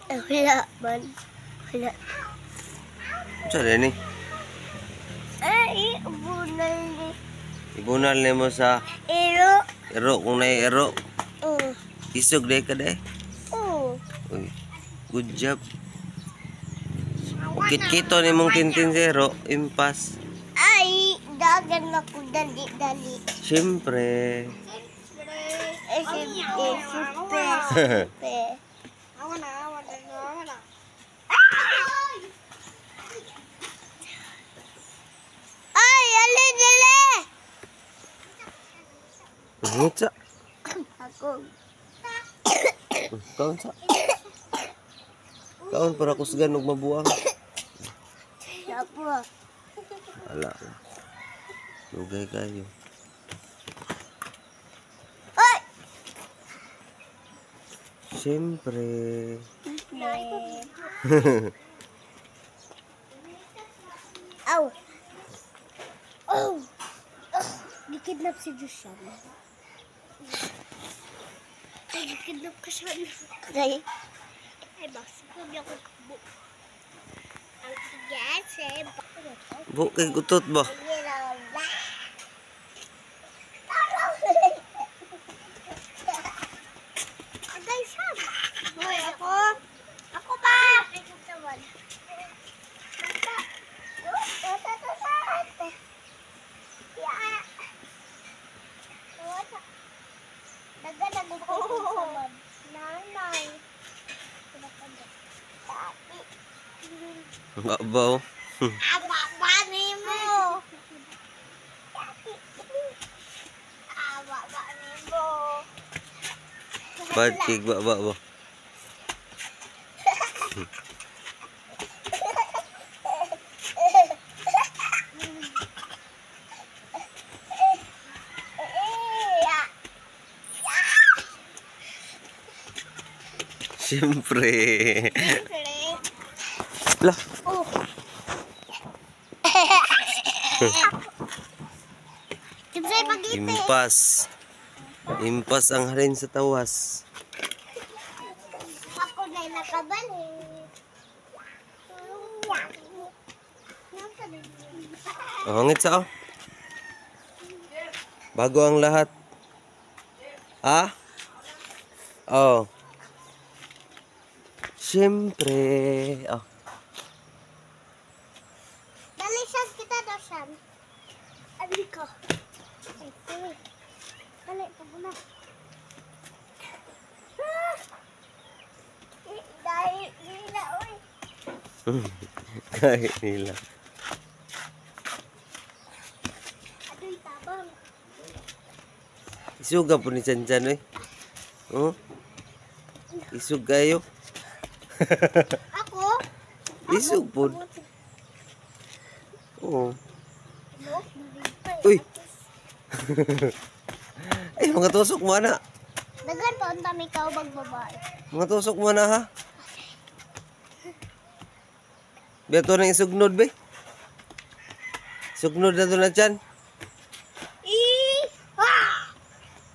Wala man. Wala. Unsa ni? Ay, bunal ni. Ibunal nimo sa iro. Iro kung nay iro. Oh. Isog day ka day. Oh. Uy. Good job. Kit-kito ni mong tintin zero, impas. Ay, dagan ako dali-dali. Siyempre. Eh, siyempre, siyempre, siyempre. Ay, ali, dali! Ngitsa. Ako. Kaon sa. Kaon para kusgan og mabuang. Sapo. Ala. Lugay kayo. Ay! Siyempre. Aw. Oh. Gikidnap si Joshua. Ay, gikidnap ka siya. Ay. Ay, basta ko bu. Ang tigas eh. Bu kay gutot ba? Agay siya. Hoy, ako. Ako ba? Babaw. Aba nimo. Aba nimo. Bad kig baba ba. Siyempre. Lah. Oh. Impas. Impas ang halin sa tawas. Ako na nakabalik. Oh, hangit sa oh. Bago ang lahat. Ah? Oh. Siyempre. Oh. Dali siya kita daw siya. Abi ko. Ay, sorry. Dali, paguna. Ah! Dahil nila, uy. Kahit nila. Adoy, tabang. Isuga po ni Chan Chan, eh. Oh? Isug kayo. Ako? Isug po. Oo. Uy. Ay, mga tusok mo na. Dagan pa unta may kaubag babae. Mga tusok mo na ha. Beto na isugnod be. Sugnod na to na Chan.